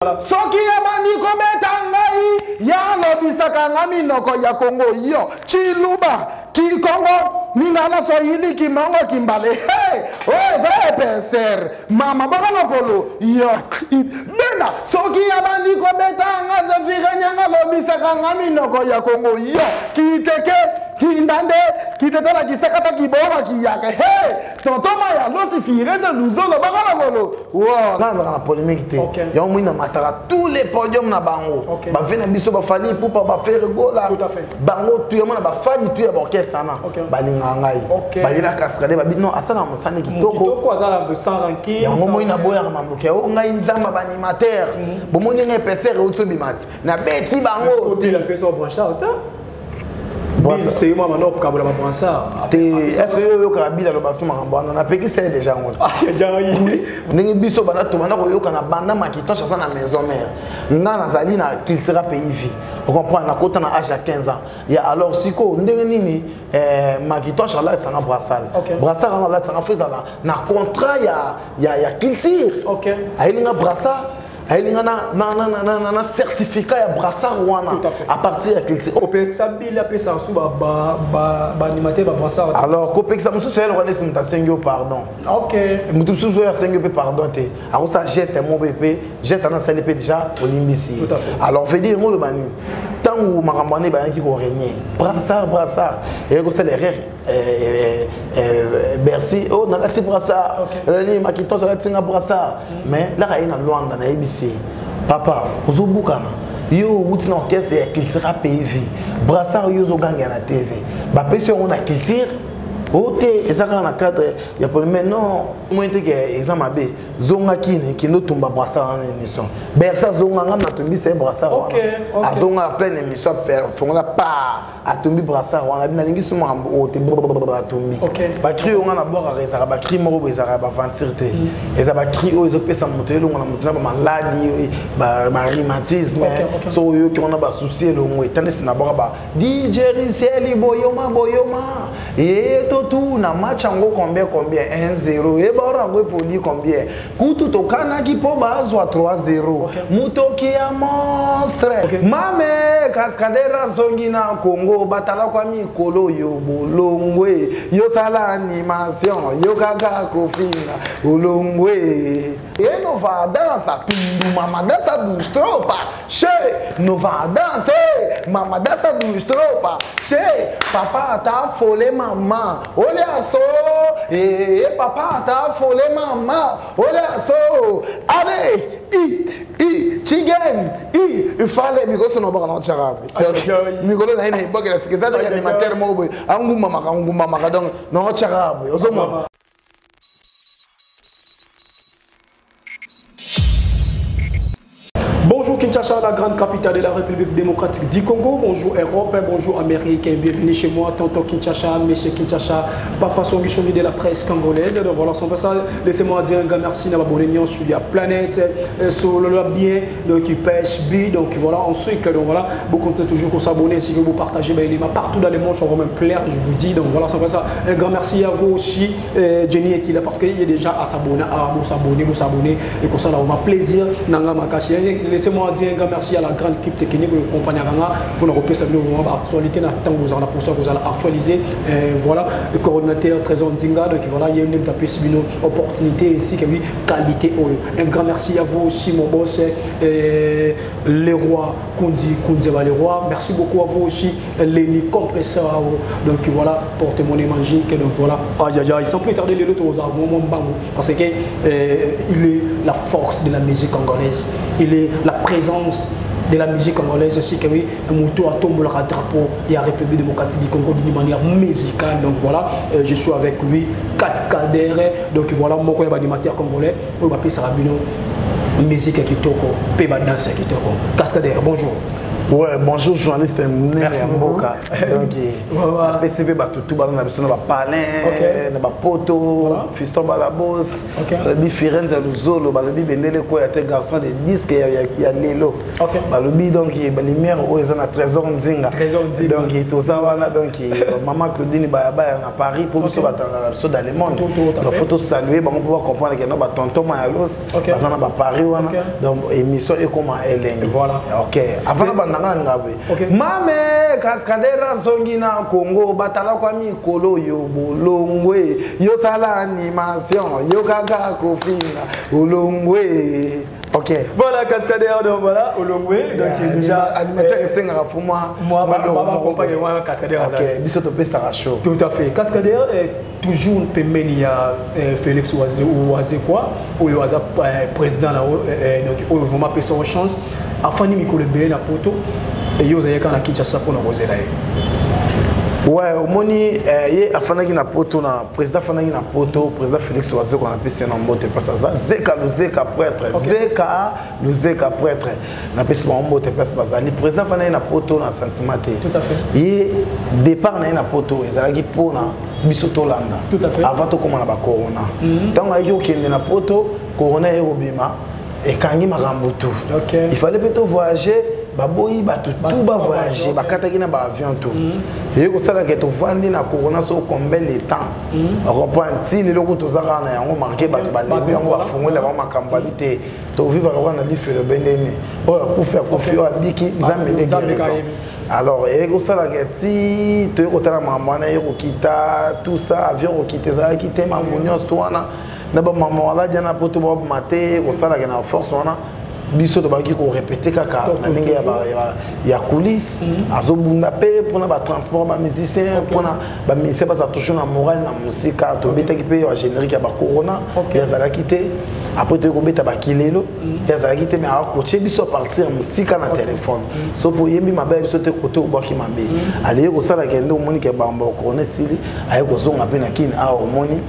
Soki abandi kobeta ngai, ye alobisaka nga minoko ya Kongo, yo Tshiluba, Kikongo, Lingala, Swahili, Kimongo, Kimbale. Hey, oyo eza épaisseur. Mama baka lokolo yo bena. Soki abandi kobeta nga, Zefire Nyanga alobisaka nga minoko ya Kongo, yo Kiteke, Kindande, Kitetela, Kisakata, Kibora, Kiyaka. Hey, tonton Maya, losi Firenze, Luzolo, baka lokolo. Wow, nazalaka na polémique te. Yango moi namataka tous les podiums na bango. Bave na biso bafali Ipupa, bafere Gola, bango tu yango na bafani tu ya baorchestre wana balingaka ngai, balela cascade babi non asalaka mosani kitoko. Yango moi naboyaka mamboki yango ngai nzamba baanimateur bomoni ngai épaisseur euti obima ti nabeti bango. Te, est ce que yo oyokaka bila aloba so makambo wana? Napekisa ye déjà yango ndenge biso banda tobanda koyoka na banda Makitonche aza na maison mère, nga nazali na Cultura Pays Vie, ocomprendre? Nakota na age ya 15 ans ya. Alors sikoyo ndenge nini Makitonche alatisanga brassard? Brassard wana alatisanga fo ezala na contrat ya culture. Ayelinga brassard, ayelinga na certificat ya brassard wana à partir ya culture. Opekisa bili apesaka su baanimateur babrassard? Alors kopekisa mosusu ayeloko nesi moto asengi yo pardon. Moto mosusu oyo asengi yo mpe pardon te, akosala geste moko mpe geste wana asali mpe déjà olimbisi ye. Alors veut dire ngo oloba nini? Ntango makambo wana ebayaki korégner, brassard brassard eyaki kosala erreur. Bercy oyo nalati brassard nini, Makitos alati nga brassard, mais laka ye na Lwanda nayebisi ye: papa, ozobukana, yo owuti na orchestre ya Cultura Pays Vie, brassard yo ozogangela na TV bapesi yango na culture o te, eza kaka na cadre ya problème. Non, moi te ke eza mabe, zonga kini, kende otumba brassard wana na émission. Bercy azonga, nga natumbisa ye brassard wana, azonga na pleine émission, fongola pa atumbi brassard wana. Nalingi so makambo oyo te, atumbi bacri oyo nga nabwakaka, ezalaka bacri moko boye, ezalaka baventure te, eza bacri oyo ezopesa moto elongo na moto na bamaladi, barhumatisme. So oyoki wana basusi elongo etandesi nabwaka ba DJ Risieli boyoma boyoma ye totuna match yango combien combien 1 0 ebaro yango epoli combien, kutu tokanaki mpo bazwa 3-0, mutoki ya monstre mame cascadeur azongi na Congo, batalakwa mikolo oyo bolongwe, yosala animation yo kaka kofinga olongwe. E nova dança tundu mama dança dos tropa che nova dança mama dança dos tropa che papa tá fole mama olha só e papa tá fole mama olha só allez i i chigen i fale mikolo sono baka na tshaka mikolo na ye na ebokela sika eza taki animateur moko boye angumbamaka angumbamaka, donc nango tshaka boye ozomona. Bonjour Kinshasa, la grande capitale de la République démocratique du Congo. Bonjour Europe, bonjour Amérique. Bienvenue chez moi, tonton Kinshasa, monsieur Kinshasa, papa Songi Songi de la presse congolaise. Donc voilà, sans ça, laissez-moi dire un grand merci à abonné sur la planète, sur le bien, donc qui pêche B. Donc voilà, ensuite, donc voilà, vous comptez toujours qu'on s'abonner, si vous partagez, ben, il est partout dans le monde, ça va même plaire, je vous dis. Donc voilà, sans ça, un grand merci à vous aussi, Jenny qui est là, parce qu'il est déjà à s'abonner, à vous s'abonner, vous s'abonner, et comme ça, là, on va plaisir. Nanga Makasi. Laissez-moi dire un grand merci à la grande équipe technique, le compagnie Ranga, pour nous repérer cette nouvelle actualité, dans le temps vous allez pour ça, vous allez actualiser. Voilà, le coordinateur Trésor Nzinga, donc voilà, il y a une une opportunité ainsi que oui, qualité. Un grand merci à vous aussi, mon boss, les rois, Kondi, Kondi, les rois. Merci beaucoup à vous aussi, Lenny Compresseur. Donc voilà, porte-monnaie magique. Donc voilà, aïe aïe aïe, sans plus tarder, les autres, vous avez parce que il est la force de la musique congolaise. Il est la présence de la musique congolaise ainsi que oui, Moutou a tombé le drapeau et la République démocratique du Congo d'une manière musicale. Donc voilà, je suis avec lui, Cascadeur. Donc voilà, mon collègue animateur congolais, on va passer à musique ya kitoko, pe ba danse ya kitoko. Cascadeur, bonjour. Ouais, bonjour journaliste monene ya mboka. Donc apesi mpe bato tu baza na biso na bapalin na bapoto, Fiston Balabos, balobi Firenze ya Luzolo, balobi bendele koya te, garçon de disque ya lelo, balobi donc balumière oyo eza na Trésor Nzinga. Donc toza wana, donc mama Claudine Bayabaya na Paris, mpo biso batanga na biso dans le monde. Donc faut tosaluer bango mpo bacomprendre ke no batonton Mayalos baza na baparis wana. Donc émission ekoma elengi. Voilà. Ok, avant bandanga na ngabe mame cascadeur azongi na Congo, batalakwa mikolo oyo bolongwe, yosala animation, yo kaka kofinga, olongwe. Ok. Voilà, cascadeur, donc voilà, olongwe. Donc yeah, déjà animateur esengaka fo mwa moi accompagne moi cascadeur. Ok, biso topesaka show. Tout à fait. Cascadeur est toujours pembeni ya Félix Wazekwa, oyo aza président na donc oyo vraiment pesa chance, afandi mikolo ebele na poto, eyo ozali kaka na Kinshasa mpona kozela ye. Ouais, omoni ye afandaki na poto, na président afandaki na poto, président Félix Wazekwa, napesi ye na mbote mpasi aza Zeka Luzeka prêtre. Zeka Luzeka prêtre, napesi bango mbote mpasi bazali. Président afandaki na poto na sentiment te. Tout à fait. Ye départ na ye na poto ezalaki mpona biso tolanda. Tout à fait. Avant tokóma na bacorona, ntango ayaki kokende na poto, corona ye kobima, ekangi makambo tu. Il fallait mpe tovoyage, baboyi bato tu bavoyage, bakataki na baavion tu. Eye kosalaka tovandi na corona so combien de temps, ocomprendre? Ti lelo ku toza kaka na yango, marke bato balembi yango, bafungoli bango makambo, babi te tovivre lokola na lifelo bendeni, oyo akufi akufi, oyo abiki Nzambe nde guérison. Alors eye kosalaka ti toye kotala makambo wana, ye kokita, tout ça, avion kokita ezalaki te, makambo nyonso to wana na bamama waladia na poto baboma te. Kosalaka na force wana, biso tobaki korépéter kaka na ndenge ya coulisse. Azobunda mpe mpona batransport bamusicien, mpona bamusicien baza toujours na morale na mosika. Tobetaki mpe ya générique ya bacorona, ye azalaki te. Après toyei kobeta bakilelo, ye azalaki te, mais akotie biso à partir ya mosika na telefone. So mpo oyembi mabe ya biso te, kote obwaki mabe, aleye kosalaka nde omoni ke bambo ya corona esili, aye kozonga mpe na Kini awa. Omoni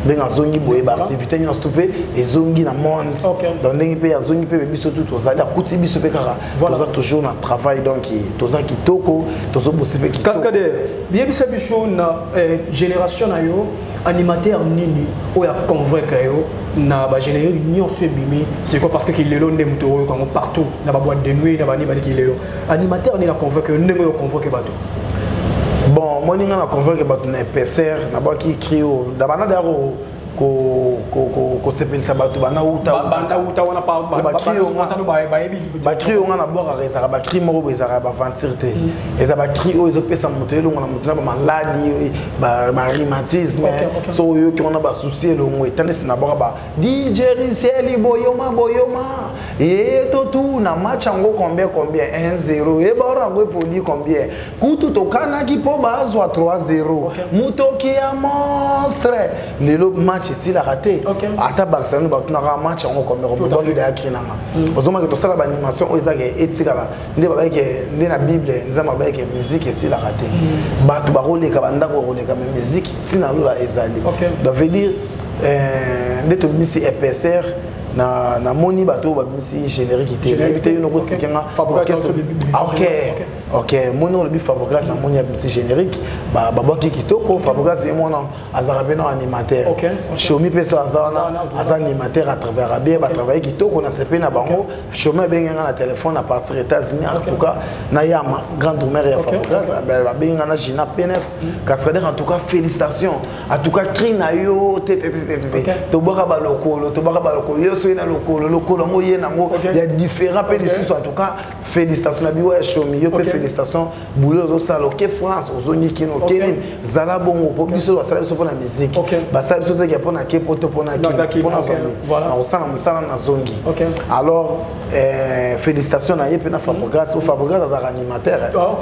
ndenge azongi boye, baactivité nyonso tu mpe ezongi na monde. Donc ndenge mpe azongi mpe, biso tu tozali, akuti biso mpe kaka toza toujours na travail, donc toza kitoko, tozobose mpe kitoko. Cascadeur, yebisa biso na génération na yo, animateur nini oyo aconvaincre yo na bagénérique nyonso ebimi? C'est quoi? Parce que kilelo nde moto oyo kango partout na baboîte de nuit na bani bani kilelo, animateur nini aconvaincre yo ndenge oyo convaincre bato? Bon, omoni nga na convaincre bato na épaisseur, nabwaki cri oyo na banda daya kosepelisa bato banda uta. Banda uta wana. Bacri oyo nga nabwakaka ezalaka bacri moko boye, ezalaka baventure te, eza bacri oyo ezopesa moto elongo na moto na bamaladi, barhumatisme. So oyoki wana, basusi elongo etandesi. Nabwaka ba DJ Risieli boyoma boyoma ye totuna match yango combien combien, 1-0, ebaro yango epoli combien, kutu tokanaki mpo bazwa 3-0, motoki ya monstre. Lelo match esilaka te, ata Barcelone batunaka match yango combien combien. Bwaki daya cri nanga, ozomaki tosala baanimation oyo ezaka etikala nde babayeke nde na Bible, Nzambe abayeke musique esilaka te, bato bakoleka, bandako bakoleka, mais musique ntina lola ezali. Donc veut dire nde tobimisi épaisseur na namoni bato oyo babimisi générique te, nayebi te yo noko expliquer nga. Ok, moni olobi Fabrigas, namoni abimisi générique, babwaki kitoko. Fabrigas ye mwana azalaka mpe na animateur, Shomi mpe so aza wana, aza animateur, atravaillera bien, batravaille kitoko na sepe na bango. Shomi abengi nga na téléphone à partir États-Unis, en tout cas na yama grande mère ya Fabrigas, babengi nga na Gina PNF, Cascadeur, en tout cas félicitations, en tout cas cri na yo te te te te te, tobwaka balokolo, tobwaka balokolo, yo soki na lokolo, lokolo yango ye nango ya différent mpe lisusu. En tout cas félicitations na biwa ya Shomi, yo mpe félicitation, boulot ozosala, oke France, ozongi kino, oke nini, zala bongo mpo biso basala biso mpona musique, basala biso teke mpona ke poto, mpona kino, mpona zongi na kosala mosala na zongi. Alors félicitations na ye mpe na Fabrigas po Fabrigas azalaka animateur,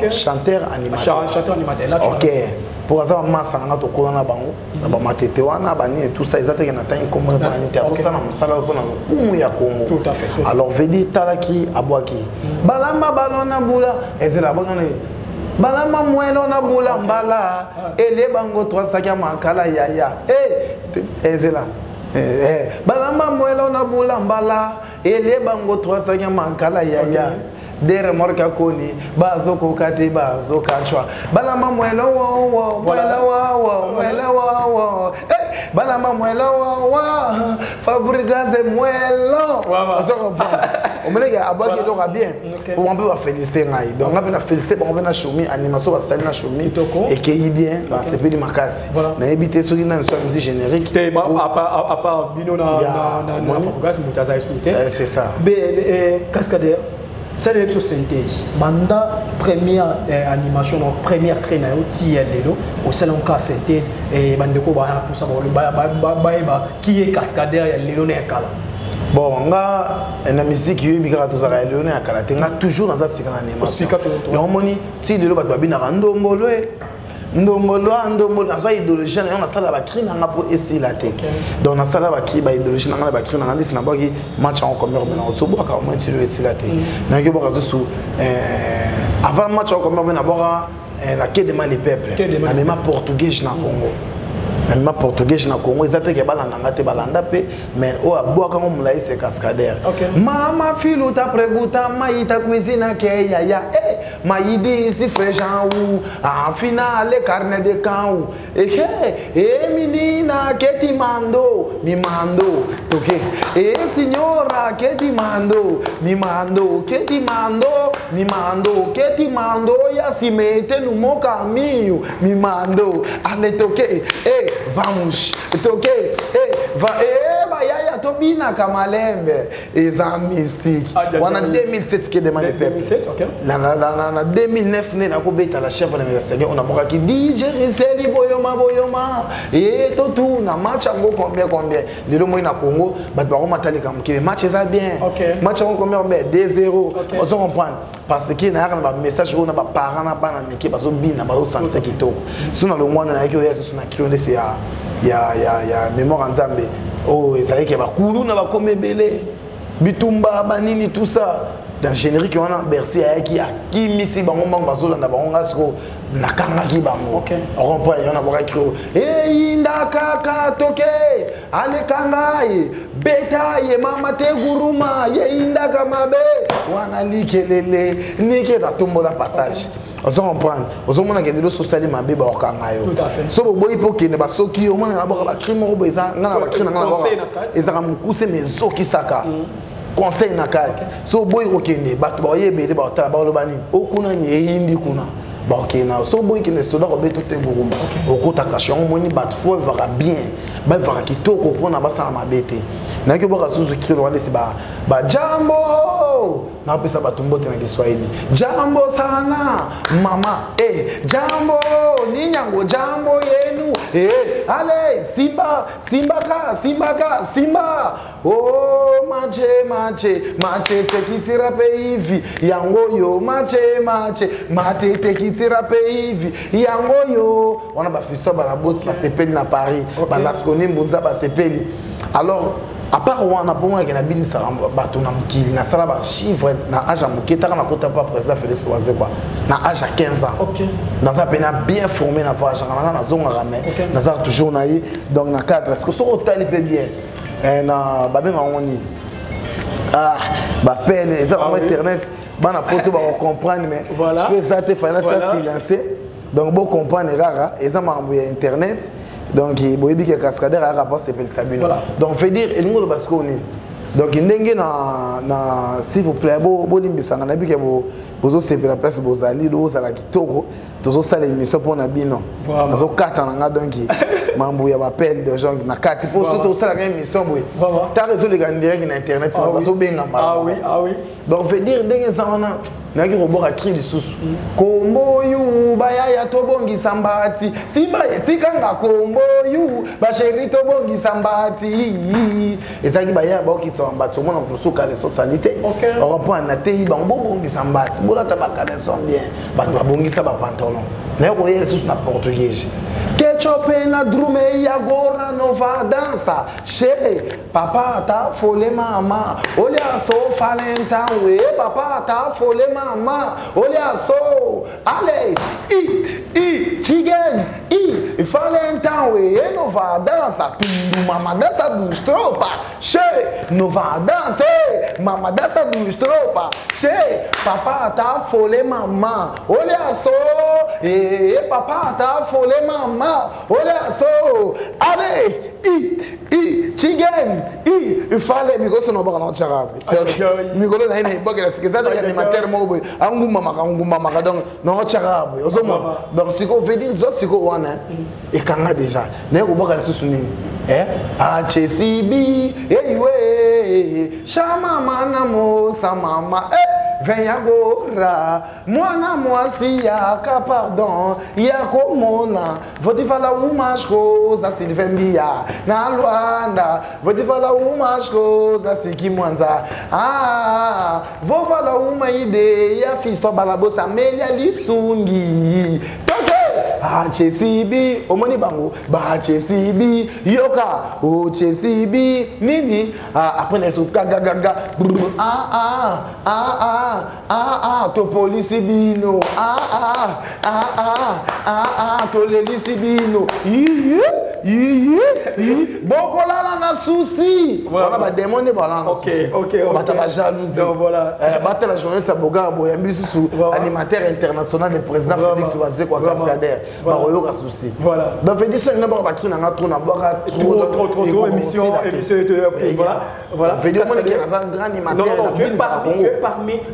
chanteur animateur. Chanteur animateur. Ok, mpo aza bamasa na nga, tokola na bango na bamatete wana banini, tout ça, eza teke na ntangi nkombo mpona nini te, azosala mosala oyo mpona lokumu ya Congo. Alors vedi talaki abwaki balamba balona bula ezela abwaki balamba mwelo na bula mbala elie bango 3 saki ya makala yaya ezela balamba mwelo na bula mbala elie bango 3 saki ya makala yaya. De remorque akoni bazokoka te bazokachwa balama mwelo wowo mwelo wowo mwelo wowo eh, balama mwelo wowo fabrigaze mwelo ozo comprendre omoneke abwaki etoka bien bango mpe bafélicité ngai donc nga mpe na félicité bango mpe na chomi animation basali na chomi ekei bien nasepeli makasi nayebi te soki nani so musique générique te à part bino na fabrigas moto aza esu te eh, c'est ça cascadeur salela biso synthèse banda première eh, animation donc première cré na yo ti ya lelo osala nka synthèse eh, bandeko bapusa bayeba qui est cascadeur ya lelo na ya kala. Bon, nga na musique yoyebi kaka tozalaka ya lelo na ya kala te. Nga toujours naza sika na animation. Yango moni ti lelo bato babinaka ndombolo e ndombolo a ndombolo. Nazwa idéologie na yango, nasala bacri na nga mpo esila te. Donc nasala bacri, baidéologie na nga na bacri na nga. Ndisi nabwaki match yango combien combien, nango tobwaka omoi ti lelo esila te. Nayoki obwaka susu avant match yango combien combien, nabwaka na Kedema le peuple, namema portugais na Congo, namema portugais na Congo. Eza teke balanda nga te, balanda mpe, mais oyo abwaka ngo molai, c'est cascadeur. Mama filuta preguta maita cuisina ke yaya eh, maidisi feijão afinale carne de cão eh, eh, menina que te mando me mando toque eh, senhora que te mando me mando que te mando me mando que te mando e se mete no meu caminho me mando ale toque eh, vamos toque eh, va eh, bayaya tobinaka malembe eza mystique. Wana 2007, Kedema de peuple. Na 2009 nde nakobeta la chef na mesenge oyo nabwakaki DJ Riseli boyoma boyoma e totuna match yango combien combien. Lelo moi na Congo bato bakomatalika moke, match eza bien, match yango combien combien, 2-0, ozo comprendre, parce que nayaka na bamessage oyo na baparent na bana mike bazobina, bazosantisa kitoko. So na longwana nayaki oya susu na krio ndesi ya mémoire ya Nzambe oyo ezalaki ya bakulu na bakomi ebele bitumba banini, tout ça. Dans générique wana, Bercy ayaki akimisi bango mbango, bazolanda bango. Nga sikoyo nakangaki bango rond-point yo, nabwakaki oyo eyinda kaka toke aleka ngai beta ye mama te guruma yeyindaka mabe wana likelele nike natombola passage. Ozo comprendre, ozomona ke lelo sosali mabe baokanga yo. So boboyi mpo okende basoki yo, omona naboka bacri moko boye. Eza nga na bacri na nga naboka ezalaka mokuse, mais ezokisaka conseil na kati. So oboyi kokende, bato baoyeba ete baotala, baoloba nini okuna ni eyindi kuna, bakokende na so. Oboyi kende, soda kobeta te guruma, okota kasho. Yango omoni bato fo evaka bien, bavaka kitoko mpona basala mabe te. Nayaki obwaka susu kilo wana esi bajambo, napesa bato mbote na Kiswahili: jambo sana mama eh, jambo ninyango, jambo yenu eh, ale simba simbaka simbaka simba oh, mache mache mache tekitira pe hivi yango yo mache mache mate tekitira pe hivi yango yo. Wana bafisto bana bosi basepeli na Paris, balasconi mbunza basepeli. Alors à part wana, mpo monake nabimisaka bato na mokili, nasala bachiffre na age ya moke. Taka nakota mpa président Félix Wazekwa na age ya 15 ans, naza mpena bien formé na voyageaka nanga, nazongaka, mais naza toujours na ye. Donc na cadre, parce que soki otali mpe bien na babengaka yango nini, bapene eza bango internet, bana poto bakocomprendre, mais so eza te fana tia silence. Donc bocomprendre kaka eza makambo ya internet. Donc boyebi ke cascadeur ayaka mpo asepelisa bino. Donc veut dire elingi oloba sikoyo nini? Donc ndenge na s'il vous plaît bolimbisanga, nayebi ke bozosepela place bozali, ozala kitoko, tozosala émission mpona bino, nazokata na nga. Donc mambo ya bapele de gens na kati mpo soki tosalaka émission boye, tard ezoleka direct na internet, bazobenga. Donc veut dire ndenge eza wana, nayaki koboka cri lisusu komboyu bayaya tobongisa mbati simba etikanga komboyu basheri tobongisa mbati. Ezalaki bayaya baokitisa bambati, omona mosusu caleçon sali te, oreprendre nateyi bango bobongisa mbati, bolata bacaleçon bien. Bato babongisa bapantalon. Naye koya lisusu na portugais. Que Chope na drume ya gora nova dansa che papa ta fole mama olha so falenta we papa ta fole mama olha so ale i i chigen i falenta we nova dansa pindu mama dança dos tropa che nova dança mama dança dos tropa che papa ta fole mama olha so e papa ta fole mama olha so ale i i chigen i ifale mikolo sono baka na tshaka mikolo na ina ibokela sike za daga animateur moko boye angumamaka angumamaka donc na tshaka boye ozomona donc siko veut dire zo siko wana ekanga déjà naye kobwaka lisusu nini eh achesibi eiwe shamama na mosa mama eh vem agora mwana mwasi yaka pardon ya komona vou te falar umas coisas Sylvain Mbia na Luanda vou te falar umas coisas Siki Mwanza ah vou falar uma ideia fiz tua balabosa amelia lisungi toke achesibi omoni bango bachesibi yoka ochesibi nini ah, après na so gagagaga ah ah ah ah ah ah topolisi bino ah ah ah ah ah ah tolelisi bino yiyi yiyi bokolala na susi wana bademo nde balala na susi bata bajalousie batala journaliste ya bogar boyambi lisusu animateur international le président Félix Wazekwa cascadeur bakoyoka souci. Voilà. Donc veut dire ça na baka bakri na nga trop na baka trop trop trop trop émission émission et voilà voilà. Veut dire moi qui un grand animateur. Non non,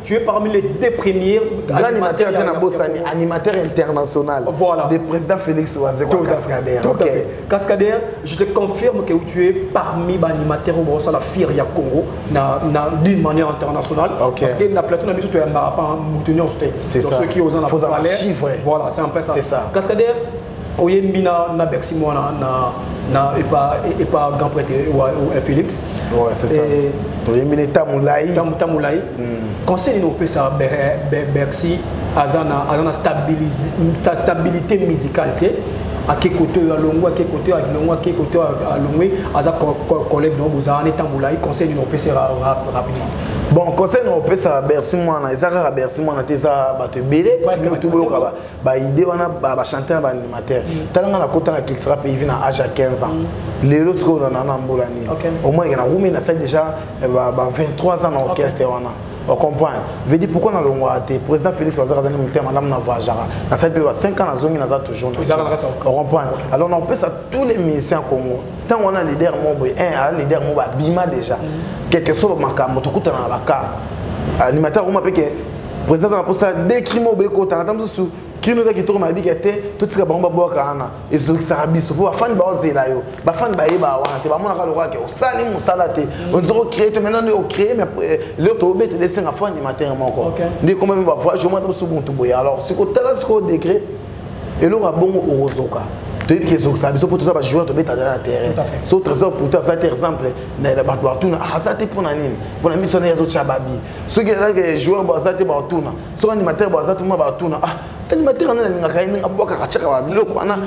tu es parmi les deux premiers grand animateur na bosani animateur international. Voilà. Le président Félix Wazekwa cascadeur. Tout à fait. Cascadeur, je te confirme que tu es parmi les animateurs au la fière ya Congo na d'une manière internationale parce que na plateau na biso to ya pas moutonnier. C'est ça. Ceux qui osent en parler. Voilà, c'est un peu ça. C'est ça. Cascadeur, oyembi na na Bercy moi na na na et pas grand prêtre ou Félix. Ouais, c'est ça. Toyembi na Tamulai. Tamulai. Conseil nous pesa Bercy azana azana stabilité musicale te. Ake kote ya longwa ake kote ya longwa ake kote ya longwe aza collègue no bozala ne Tamulai conseil nous pesa rapidement. Bon, conseil nous pesa Bercy mwana eza kaka Bercy mwana te eza bato ebele to boyoka ba idée wana ba chanteur ba animateur talanga na kota na Cultura Pays na âge à 15 ans lelo sikoyo na na mbola nini au moins na rumi na sali déjà ba 23 ans na orchestre wana on comprend veut dire pourquoi na longwa te président Félix Wazekwa azali motema malamu na voyageaka na sali mpe ba 5 ans nazongi naza toujours on comprend alors na opesa tous les musiciens Congo ntango wana leader mo boye un ala leader mo babima déjà quelque soit makambo tokutana na baka animateur akoma mpe ke président aza na mposa de crime oyo boyekotana ata mosusu kino eza kitoko mayebika te totika bango babwaka wana ezokisaka biso mpo bafani baozela yo bafani bayeba wana te bamonaka lokola ke osali mosala te ondire ocrée te maintenant nde ocrée mais lelo tobetela esenga fo animateur moko nde ekoma mpe bavoyage omona ta mosusu buntu boye alors sikotala sikoyo degré eloko ya bongo okozoka toyebi ke ezokisaka biso mpo toza bajoueur tobetaka na terrain so trésor pourtant aza te exemple bato batuna aza te mpo na nini mpo na miso wana azotya babi soki ezalaki joueur bo aza te batuna soki animateur bo aza te mwa batuna ah animateur wana nalingaka ye ndenge abwakaka tiaka babiloko wana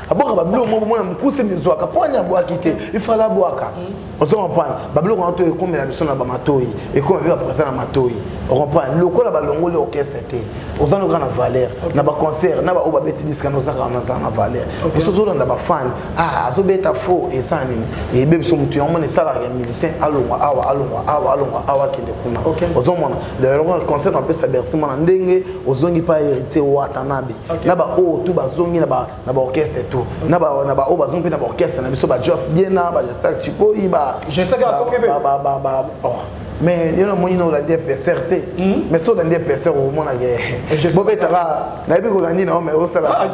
abwaka babiloko moko mona mokuse mizwaka mpo ani abwaki te ifala abwaka ozo comprendre babiloko wana to ekomela biso na bamatoi ekoma mpe baprésent na matoi ocomprendre lokola balongoli orchestre te oza noka na valeur na baconcert na baoyo babeti diske wana ozaka wana aza na valeur poso ozolanda bafane ah azobeta faux eza nini eyebe biso motu yango mona esalaka ya musicien alongwa awa alongwa awa alongwa awa akende kuna ozomona d'ailleurs concert napesa Bercy mwana ndenge ozongi pa héritier Watanabe na baoyo tu bazongi na baorchestre tout na baoyo bazongi mpe na baorchestre na biso ba Jos Diena ba Gestak Chikoi ba mais yo namoni na olandi épaisseur te mais so olandi épaisseur okomonake bobetaka nayebi kolandi na yo mais osala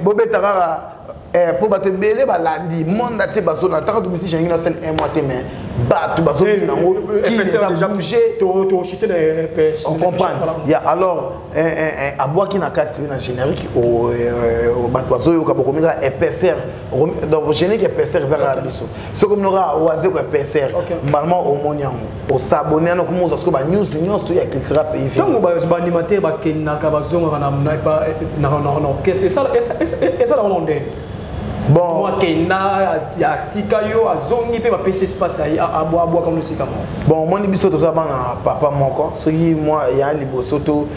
bobeta kaka mpo bato ebele balandi monde atie bazolanda taka tobisi jangi na scène un mois te mais bato bazobina yango eza bouge on comprend ya alors abwaki na kati na générique bato bazoyoka bokomi kaka épaisseur donc générique épaisseur eza kaka biso soki omino kaka Wazekwa épaisseur mbalama omoni yango osabone wana okoma ozwa sikoyo banews nyonso to ya Cultura Pays. Ntango baanimateur bakendaka bazongaka na orchestre esalaka na ndenge. Bon, akenda atika yo, azongi mpe bapesi espace, abwaka motika moko. Bon, omoni, biso toza bana papa moko. Soki mwa ya liboso to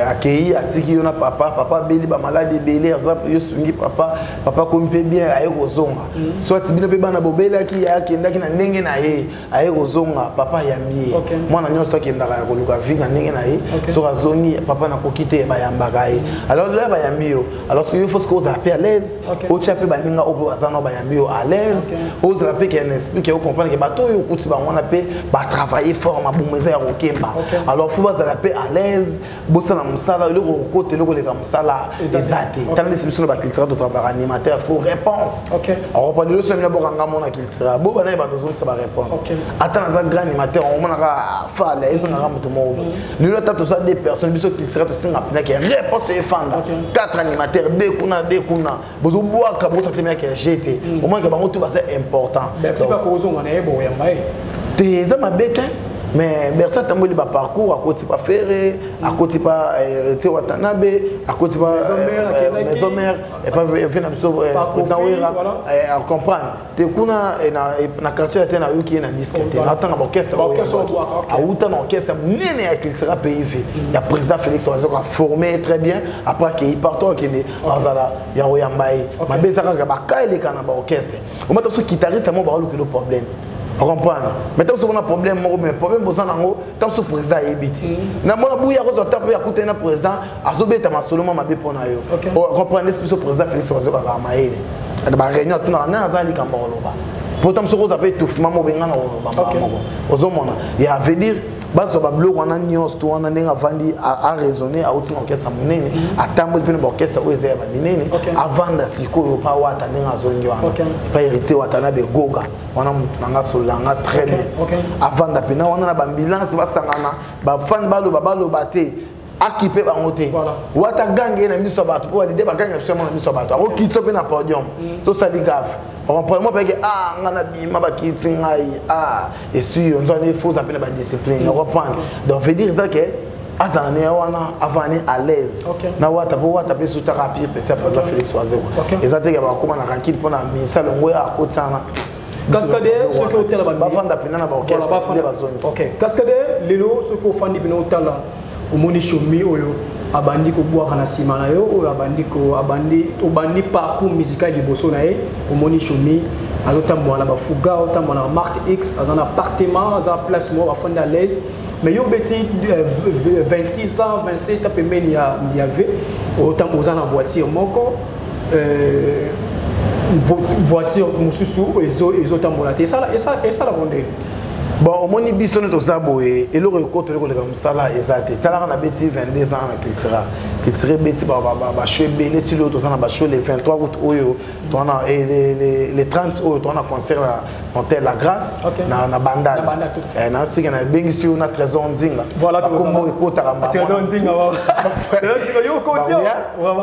akei, atiki yo na papa, papa abeli bamaladi ebele, aza yo sungi papa, papa komi mpe bien, aye kozonga. Soit bino mpe bana bobelaki, ye akendaki na ndenge na ye, aye kozonga, papa ayambi ye. Mwana nyonso akendaka ya koluka vie na ndenge na ye. Soki azongi, papa nakoki te, bayambaka ye. Alors loya bayambi yo, alors soki yo faut soki ozala mpe à l'aise, otya mpe baninga oyo mpe baza nao bayambi yo à l'aise, ozala mpe ke na esprit ke ocomprendre ke bato oyo okuti bango wana mpe batravaille fort, mabumu eza ya kokemba. Alors faut bazala mpe à l'aise, bosala mosala. Eloko kokota, eloko eleka mosala eza te. Tala nesi biso na bacultura totravaillaka, animateur faut réponse. Akopa lelo so mina bokanga mona cultura bo bana bato ozongisa baréponse. Ata naza grand animateur, omonaka fale ezangaka moto moko boye. Lelo ata toza deux personnes, biso cultura tosenga mpinaki réponse efanda. Quatre animateurs, deux kuna, deux kuna, bozobwaka bokotatemeyaka ya g te. Omonaka bango to baza important. Bercy bakozonga na ye, boyamba ye? Te, eza mabe te, mais Bercy atamboli baparcours, akoti pa Ferre, akoti pa Héritier Watanabe, akoti pa Maison Mère, epa ve na biso président Wera. Acomprendre te, kuna na quartier te, nayoki ye na disque te, natanga baorchestre. Awuta na orchestre monene ya Cultura Pays Vie ya président Félix Wazekwa, aformé très bien. Après akei partout, akende, azala ya koyamba ye. Mabe eza kaka baka eleka na baorchestre, omata so guitariste mo baolukelo problème, comprendre. Mais ntango soki na problème moko, mais problème boza nango, ntango so président ayebi te, na mona buya akozwa ta mpe akutani na président, azobeta masolo mwa mabe mpo na yo. Comprendre, esi biso président Félix Wazekwa azala mayele na baréunion, atunaka nani aza likambo koloba, po ntango soki oza mpe étouffement mo benga na koloba moko, ozomona ya veut dire bazwa babiloko wana nyonso to wana. Ndenge avandi, araisonne, auti na orchestre monene, atamboli mpe na baorchestre oyo eza ya baminene, avanda sikoyo pa Wata. Ndenge azongi wana epa Héritier Watanabe Goga wana, motu nanga asololanga très bien, avanda mpena wana na baambulance, basangana, bafani baloba, baloba te, akipe bango te. Wata gange ye na miso ya bato, mpo balide bagange na biso yango na miso ya bato, akokitisa mpe na podium. So osali gaffe, ocomprendre mo mpeke, ah, nga na bima, bakiti ngai, ah, esui yo nzwana. Efoza mpe na badiscipline, ocomprendre. Donc veut dire eza ke azala na ye wana, avanda ne à l'aise na Wata, mpo Wata mpe sutaka pire petit ya président Félix Wazekwa. Eza teke bakóma na rancune mpo na misala yango ya akotiana. Cascadeur, soki otala bavanda mpena na baorchestre nde bazongi. Ok, cascadeur, lelo soki ofandi mpena otala, omoni Shomi oyo abandi kobwaka na nsima na yo, oyo abandi abandi obandi parcours musical liboso na ye, omoni Shomi azotambola na bafuga, otambola na marque X, aza na appartement, aza place moko bafandi à l'aise. Mais yo obeti 26 ans, 27 ans pembeni ya v, oza na voiture moko, voiture mosusu ezotambola te, esalaka ndenge? Bon, omoni, biso nde toza boye, eloko ekota, eloko eleka mosala eza te. Talaka, na beti 22 ans na Cultura. Cultura ebeti bashow ebele ti lelo toza na bashow. Le 23 août oyo towana, le 30 oyo towana concert na Hotel La Grâce na Bandal. Na sika nabengisi yo na Trésor Nzinga, bakombo ekotaka,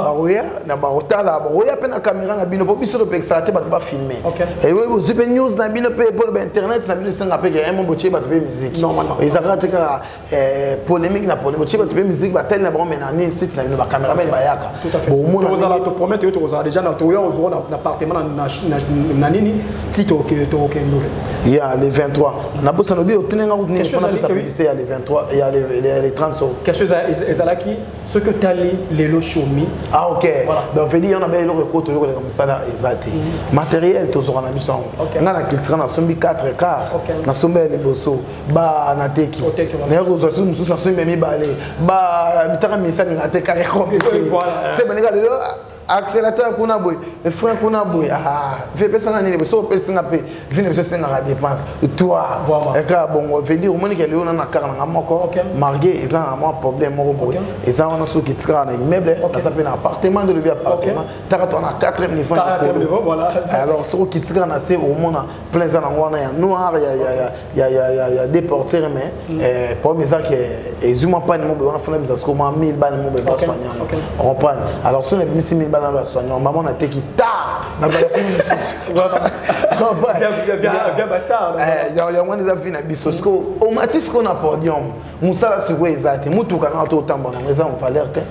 bakoya na bakotala, bakoya mpe na caméra na bino, mpo biso topekisaka te bato bafilme. Ozwi mpe news na bino mpe mpo bainternet na bino esenga mpe ke mo botie bato mpe musique. Ezalaka te kaka polémique na polémique. Botie bato mpe musique, batali na bango, me na nini, site na bino, bacaméraman bayaka. Bomona, topromettre yo tokozala déjà na toya ozwa na appartement na nini ti tokokende. Ya le 23, nabosana obi otunenga kutu nini mpona pesa publicité ya le 23, ya le 30 so. Question ezalaki soki otali lelo Shomi. Ah ok, donc vedi yo na ba eloko ekota, eloko eleka mosala eza te. Matériel tozwaka na biso yango. Nga na Cultura nasombi 4 car, nasombi ya liboso ba nateki, naye kozwa susu mosusu, nasombi ya mibale ba bitaka misali nga te kaka compliqué se baninga lelo, accélérateur kuna boye, frein kuna boye, vie epesanga nini boye. Soki opesinga mpe vie na biso esengaka dépense toi ekaka bongo. Veut dire omoni ke lelo na na kaka nanga moko marge eza na mwa problème moko boye eza wana. Soki etikaka na immeuble, naza mpe na appartement nde olobi appartement taka to na 4e niveau. Alors soki okitikaka na se, omona plein eza nango wana ya noir ya deux portières. Mais problème eza ke ezwi mwa panne mo boye wana, fona bisa siko mwa 1000 bane mo boye baswani yango, comprendre. Alors soki nabimisi 1000 mibala na basoignant mama nateki ta na balasini mosusu. Yango wana eza vie na biso. Siko omati sikoyo na podium, mosala sikoyo eza te. Motuka nanga to otambola nango eza valeur te.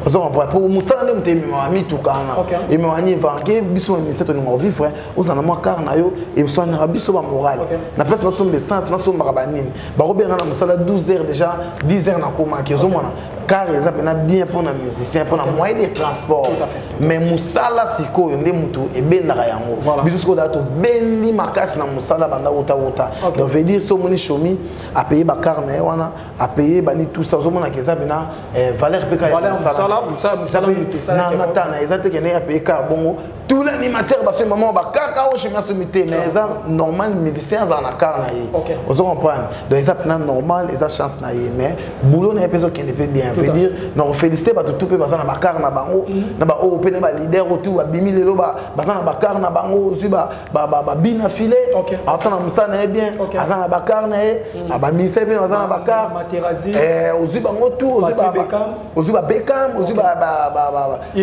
Ozo comprendre? Po mosala nde moto ememaka mituka wana, ememaka nini vanke. Biso baministère tolinga kovivre, ozala na mwa car na yo, eswanaka biso bamoral. Na place nasomba essence, nasombaka banini, bakobenga na mosala 12 heures, déjà 10 heures nakomaki. Ozomona car eza mpena bien mpona musicien, mpona moyen de transport, mais mosala sikoyo nde motu ebendaka yango. Biso sikoyo daa tobendi makasi na mosala banda wutawuta. Donc veut dire so omoni Shomi apaye bacar na ye wana, apaye bani, tout ça, ozomonaka eza mpena valeur mpe kaka na tana. Eza te kende apaye car bongo tous les animateurs basomi mama bakaka oyo Shomi asomi te, mais eza normal, musicien azala na car na ye. Ozo comprendre? Donc eza mpena normal, eza chance na ye, mais boulot na ye mpe ezokende mpe bien. Veut dire na kofélicité bato tu mpe baza na bacar na bango, na baoyo mpe na baleader oyo tu babimi lelo baza na bacar na bango. Ozwi babina file, azosala mosala na ye bien, aza na bacar na ye. Baministère mpe baza na bacar. Ozwi bango tu, ozwi babekam, ozwi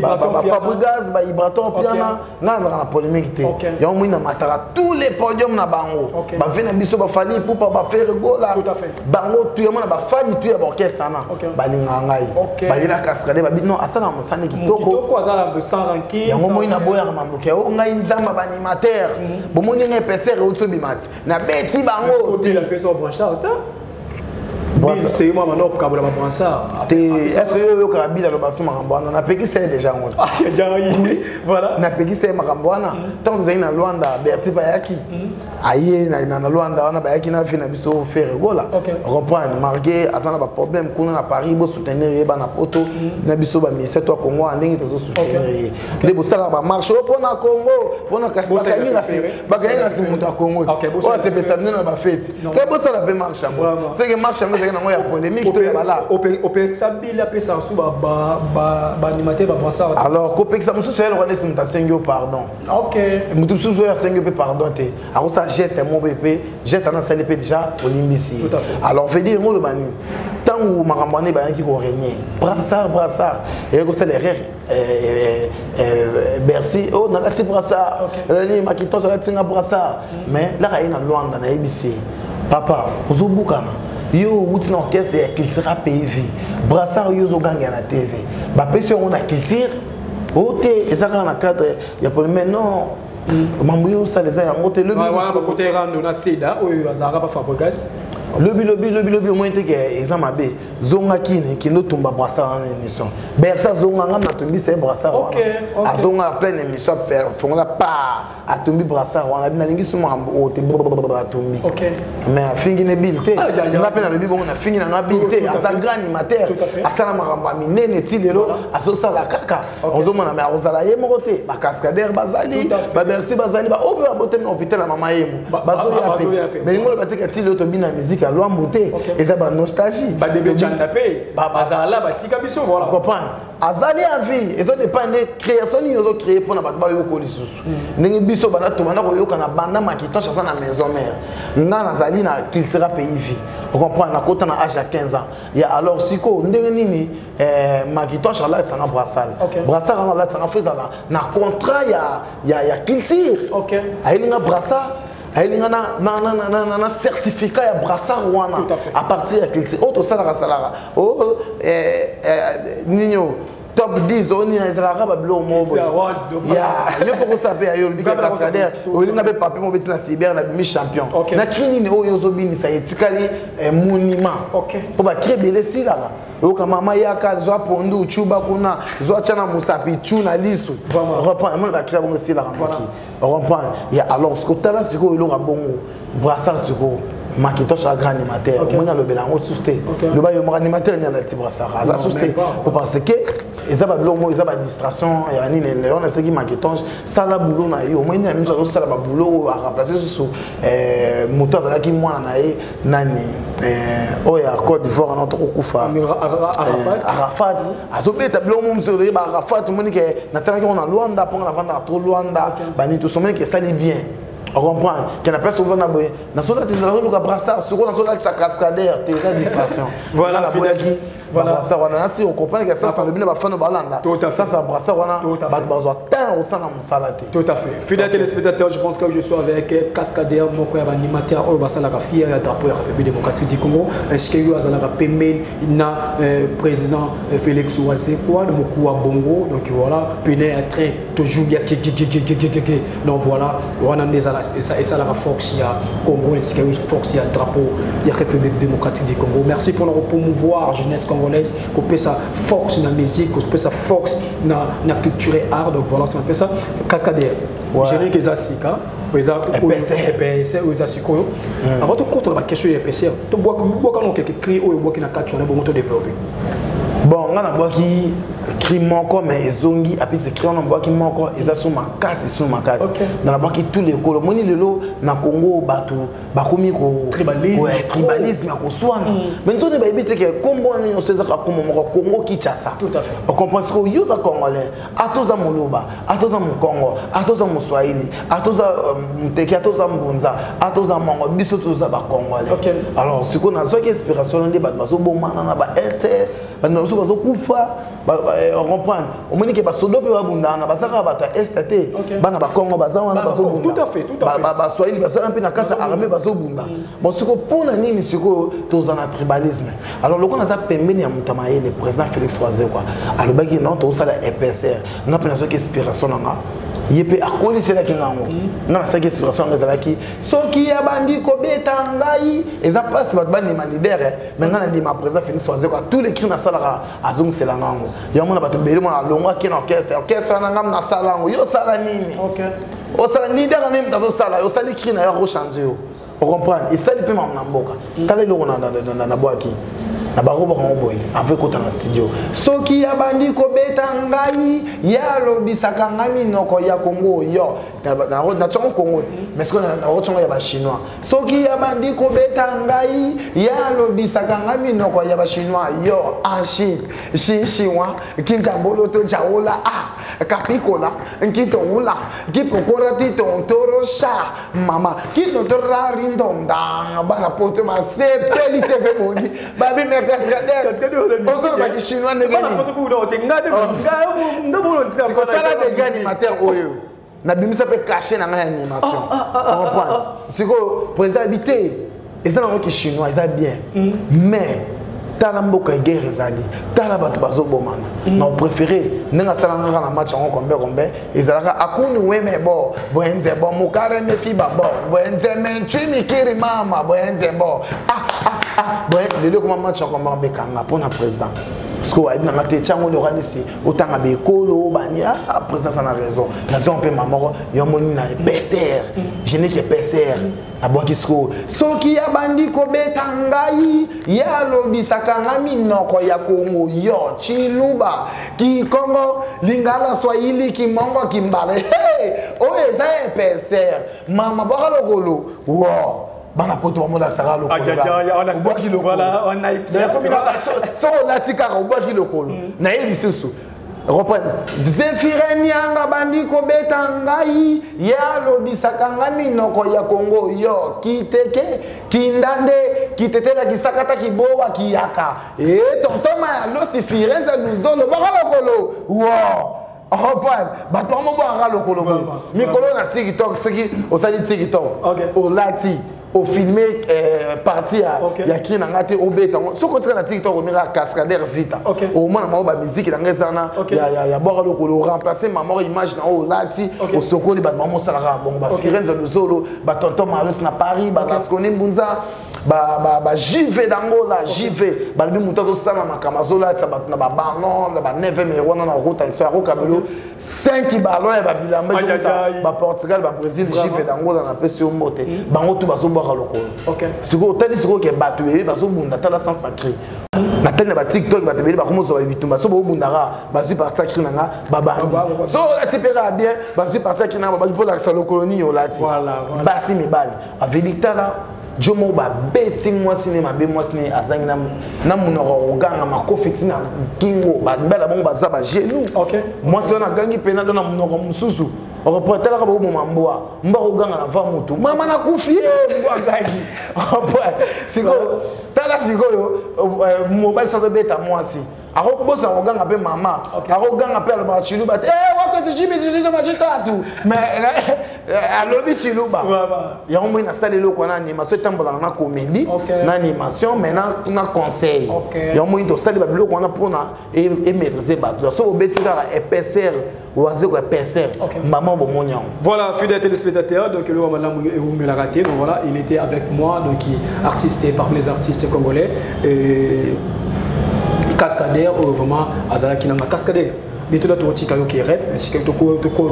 bafabrigas, baibrator piana. Nga nazalaka na polémique te. Yango moi namataka tous les podiums na bango, bave na biso, baFally Ipupa, baFerre Gola, bango tu. Yango na bafani tu ya baorchestre wana balingaka ngai, balela cascade, babi non, asalaka mosani kitoko. Yango moi naboyaka mamboki o ngai nzamba baanimateur. Bomoni ngai épaisseur euti obima ti nabeti bango. C'est moi maintenant kabola ba brassard. Te, est-ce que yo oyokaka bila aloba so makambo wana? Napekisa ye déjà yango. Voilà. Napekisa ye makambo wana ntango tozali na Lwanda. Bercy bayaki, aye na Lwanda wana, bayaki na vie na biso Ferre Gola. Reprendre marqué, aza na baproblème kuna na Paris, bosoutenir ye. Bana Poto na biso, baministère to ya Congo wana, ndenge tozosoutenir ye nde bosalaka bamarche oyo mpona Congo, mpona kasi bakangi moto ya Congo oyo asepesa bino na bafeti ke bosala mpe marche yango. Seke marche yango ezalaki nango ya polémique to ya bala. Opekisa bili apesa su baanimateur babrassard. Alors kopekisa mosusu oyeloko nesi moto asengi yo pardon. Moto mosusu oyo asengi yo mpe pardon te, akosala geste moko mpe geste wana asali mpe déjà olimbisi ye. Alors veut dire ngo oloba nini? Ntango makambo wana ebandaki korégner, brassard, brassard eyaki kosala erreur. Bercy oyo nalati brassard nini, Makitos alati nga brassard, mais laka ye na Lwanda, nayebisi ye: papa, ozobukana, yo owuti na orchestre ya Cultura Pays Vie, brassard yo ozogangela na TV, bapesi yango na culture oyo te, eza kaka na cadre ya problème. Mais non, mambo yo osala eza yango te. Lobi rando na seda oyo azalaka pa Fabrigas. Lobi lobi lobi lobi, omoni te ke eza mabe. Zonga kini, kende otumba brassard wana émission. Bercy azonga, nga natumbisa ye brassard wana, azonga na pleine émission, fongola pa, atumbi brassard wana. Bino alingi so makambo oyo te, atumbi, mais afingi ne bile te. Nga mpe nalobi bongo, nafingi na nga bile te. Aza grand animateur, asala makambo ya minene ti lelo azosala kaka. Ozomona, mais akozala ye moko te. Bacascadeur bazali, babercy bazali, baoyo mpe babotemi na hôpital ya mama yemo bazoya mpe. Mais lingo oloba te ti lelo tobina musique ya Lwambo te, eza banostalgie. Bazala batika biso, voilà. Comprendre, azali ya vie, ezodépend nde création nini ozocréer mpona bato bayoka lisusu. Ndenge biso banda tobanda koyoka na banda Makitonche aza na Maison Mère, nga nazali na Cultura Pays Vie. Ocomprendre? Nakota na age ya 15 ans ya. Alors sikoyo ndenge nini Makitonche alatisanga brassard? Brassard wana alatisanga fo ezala na contrat ya culture. Ayelinga brassard, ayelinga na certificat ya brassard wana à partir ya culture oyo tosalaka salaka nini oyo top 10 oyo nini ezalaka babiloko moko ya yo mpo kosala mpe ya yo. Olobika cascadeur, olinga mpe papier moko beti na cyber na bimi champion na cri nini oyo ozobinisa etikali monument, mpo bacri ebele esilaka. Oyoka mama yaka zwa pondu cuba kuna, zwa tia na mosapi cu na liso, reprendre mona bacri ya bongo esilaka moki. Reprendre ya. Alors siko tala sikoyo eloko ya bongo brassard. Sikoyo Makintosh a grand animateur, omoni alobela yango susu te. Loba yo moko, animateur nini alati brassard? Aza susu te, po parce que eza babiloko moko, eza badistraction ya nini. Wana eseki Makintosh, sala boulot na ye. Omoni na miso azosala baboulot oyo aremplace susu moto azalaki mwana na ye nani oyo ya Côte d'Ivoire wana tokokufa, Arafat. Azobeta biloko mo mosusu oyeba Arafat. Omoni ke natalaki ngo na Lwanda, mponga navandaka trop Lwanda, banini tosomoni ke esali bien. Comprendre ke na place ovanda boye, nazolatisa, nazoluka brassard, sikoyo nazolatisa cascadeur te, eza distraction. Voilà. Naboyaki. Babrassard wana nasi ocomprendre ke sasa nalobi na bafano balanda sasa brassard wana bato bazwa temps osala mosala te. Tout à fait. Fidèles téléspectateurs, je pense que je suis avec Cascadeur moko ya baanimateur oyo basalaka fier ya drapeau ya République démocratique du Congo, ainsi que yo azalaka pembeni na président Félix Wazekwa mokuwa bongo. Donc voilà, pene ya train toujours ya kekekekekeke. Donc voilà, wana nde esalaka force ya Congo ainsi que force ya drapeau ya République démocratique du Congo. Merci pour la promouvoir jeunesse congolaise, kopesa force na musique, kopesa force na culture et art. Donc voilà, c'est un peu ça. Cascadeur. Générique eza sika, eza épaisseur, eza sikoyo. Avant de contre la question épaisseur, to bwaka non quelques cris oyo bwaki na kati wana bongo to développer. Bon, nga nabwaki cri moko, mais ezongi apesi cri wana nabwaki moko eza so makasi, so makasi. Na nabwaki tous les kolo moni lelo na Congo bato bakomi ko tribalisme ya koswana, mais nzoni bayebi te ke kombo wana nyonso ezaka kombo moko, Congo Kinshasa. Tout à fait. Ocomprend sikoyo, yo oza Congolais, ata oza Moluba, ata oza Mokongo, ata oza Moswahili, ata oza Moteki, ata oza Mbunza, ata oza Mongo, biso toza Bacongolais. Alors sikoyo nazwaki inspiration nde bato bazobomana na baeste, bato na biso bazokufa, comprendre, omoni ke basodo mpe babundana, baza kaka bato ya este te, bana Bakongo baza wana bazobunda, Baswahili bazala mpe na kati ya armée bazobunda. Bon, sikoyo mpona nini sikoyo toza na tribalisme? Alors lokola naza pembeni ya moto ya mayele, président Félix Wazekwa alobaki non, tozosala épaisseur. Nga mpe nazwaki inspiration na nga, ye mpe akoliselaki ngango. Nga nasalaki inspiration yanga, ezalaki soki abandi kobeta ngai, eza mpasi bato bandima leader, mais nga nandima président Félix Wazekwa. Tous les cris nasalaka, azongisela ngango. Yango mona bato ebele mona alongwaki na orchestre, orchestre wana nga nasala yango. Yo osala nini? Osala leader nde moto azosala, osali cri na yo, akochange yo, ocomprendre, esali mpe mama na mboka. Tala eloko nabwaki na barobaka yango boye avant ekota na studio: soki abandi kobeta ngai, ye alobisaka ngai minoko ya Kongo. Yo natiango Kongo ti, mais sikoyo nakotiango ya Bachinois. Soki abandi kobeta ngai, ye alobisaka ngai minoko ya Bachinois. Yo anshi shishiwa kinjambolo to jaola a kapikola nkitongula kipokora titontoro sha mama kitotora rindonda. Bana poto basepeli tv bongi babi me Cascadeur ozolobaki chinois ndenge nini? Tala dega animateur oyo nabimisa mpe cachet na ngai ya animation, comprendre. Sikoyo président abi te, eza nango ki chinois eza bien, mais tala mboka guerre ezali, tala bato bazobomana. Na opréféré ndenge asalanga kaka na match yango, kombe kombe ezalaka akuni weme bo bwenze bo mokareme fiba bo bwenze mentwi mikiri mama bwenze bo ah ah ah boye. Lelo ekoma match ya kombe kombe ekanga mpona président parce que ayebi nanga te tiango lokanisi otanga baekolo bani. Ah, président aza na raison, nazwa mpe mamoko yo moni na épaisseur, générique épaisseur nabwaki sikoyo: soki abandi kobeta ngai, ye alobisaka ngai minoko ya Kongo. Yo Chiluba, Kikongo, Lingala, Swahili, Kimongo, Kimbale. Hey! Oyo eza épaisseur mama bwaka lokolo wo bana poto bamolakisaka lokoloobwaki lokolo. Soki olati kaka obwaki lokolo, naye lisusu reprendre: Zephirin Yanga bandi kobeta ngai, ye alobisaka ngai minoko ya Kongo. Yo kiteke kindande kitetela kisakata kibowa kiyaka e tontoma ya losi Firenze luzolo baka lokolo wo reprendre. Bato bango bwaka lokolo boye mikolo na TikTok. Soki osali TikTok, olati, ofilme partie ya cri na ngai te, obeta yango. Soki otika na TikTok, omeka Cascadeur Vita, omona mao bamiziki na ngai eza na ya bwaka lokolo, oremplace mamoko image na oyo olati, osokoli. Bato bamosalaka bongo, bafirenze luzolo, batonton Malus na Paris, balasconi Mbunza, ba JV d'Angola, JV balobi moto azosala makambo, azolatisa bato na baballon na ba 9 wana na rotanso ya rokabelo 5 ballon ya babilamba Baportugal, Babrésil. JV d'Angola, napesi yo mbote. Bango tu bazobwaka lokolo. Sikoyo otali sikoyo ke bato ebele bazobunda, tala sans sacré natali na baTikTok, bato ebele bakomozwa bitumba. So bobundaka, bazwi partie ya cri na nga, babandi. So olati mpe kaka bien, bazwi partie ya cri na nga, babandi mpo olakisa lokolo nini olati. Basi mibali aveli, tala jo moko babeti mwasi ne mabe, mwasi ne azangi na monoko koganga, makofi ntina kingo, mibali bango baza bagenou. Mwasi wana agangi mpena do na monoko mosusu, oreprendre, talaka bakoboma mbwa, mbwa koganga na va motu mama nakufi ye, mbwa agangi. Sikoyo Tala sikoyo, mobali sazobeta mwasi, akobosana koganga mpe mama, akoganga mpe alobaka Chiluba te, wakati jibijijidomajikatu, mais alobi Chiluba. Yango moi nasala eloko wana, animation etambolaka na comédie, na animation, mais na conseil. Yango moi tosali babiloko wana mpona emaîtrise bato. Donc soki obeti kaka épaisseur, Wazeko épaisseur, maman bomoni yango. Voilà, fidèles téléspectateurs, donc le Madame Raté, donc voilà, il était avec moi, donc artiste parmi les artistes congolais, et cascadeur, vraiment, azalaki nanga cascadeur. Bientôt là, tu as qui rep, ainsi que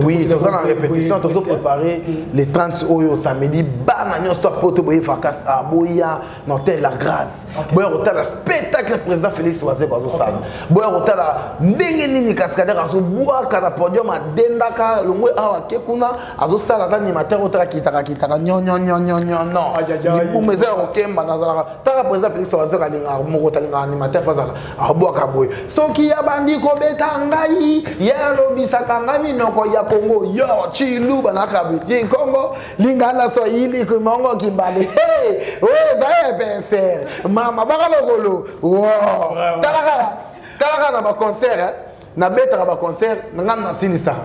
Oui, nous allons en répétition, nous avons préparé les 30 oyo samedi, bana nyonso poto boye vacances à boya dans hôtel La Grâce. Boya hôtel spectacle président Félix Wazeko azosala. Boya hôtel ndenge nini cascadeur azobwaka na podium adendaka longwe awa ke kuna azosala aza animateur otala kitaka kitaka nyo nyo nyo nyo nyo non. Libumu eza ya kokemba nazalaka. Taka président Félix Wazeko alingaka moko talingaka animateur fazala abwaka boye. Soki ya bandi kobeta ngai, ya lobisaka ngai minoko ya Congo, yo Chiluba na kabi Kongo, Lingala, Swahili, Kimongo, Kimbale. Hey, oyo eza épaisseur. Mama baka lokolo. Wow. Talaka, talaka na ba concert, hein. Nabetaka ba concert nga nasilisaka.